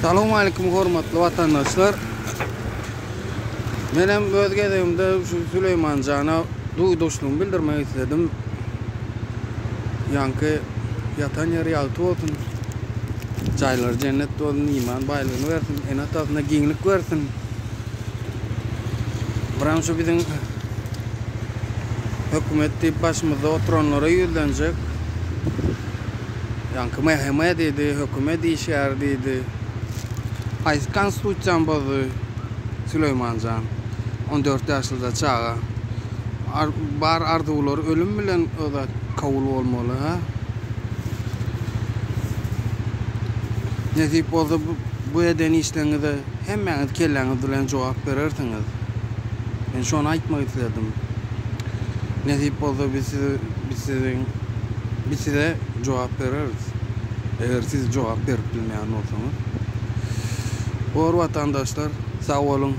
Salowmalikim hormatly watandaşlar. Menem öz gezegimde şu Süleýmanjana duýduşlygymy bildirmek isledim. Ýaňky ýatan ýeri ýagty bolsun. Jaýlary jennet bolsun, iman baýlygyny bersin, ene-atasyna giňlik bersin. Biram şu biziň hökümet diýip başymyzda oturanlara ýüzlenjek. Ýaňky MHM diýdi, hökümet işgäri diýdi. Haýsy konstitusiýany bozdy Süleýmanjan? 14 ýaşlyja çaga. Ar, bar arzuwlary ölüm bilen o zat kabul bolmaly, ha? Nesip bolsa bu, bu eden işleriňize hemmäňiz kelläňiz bilen jogap berersiňiz. Men şony aýtmak isledim. Nesip bolsa biz sizi biz siziň biz size jogap bereris. Eger siz jogap berip bilmeýän bolsaňyz. Bor watandaşlar, sag boluň.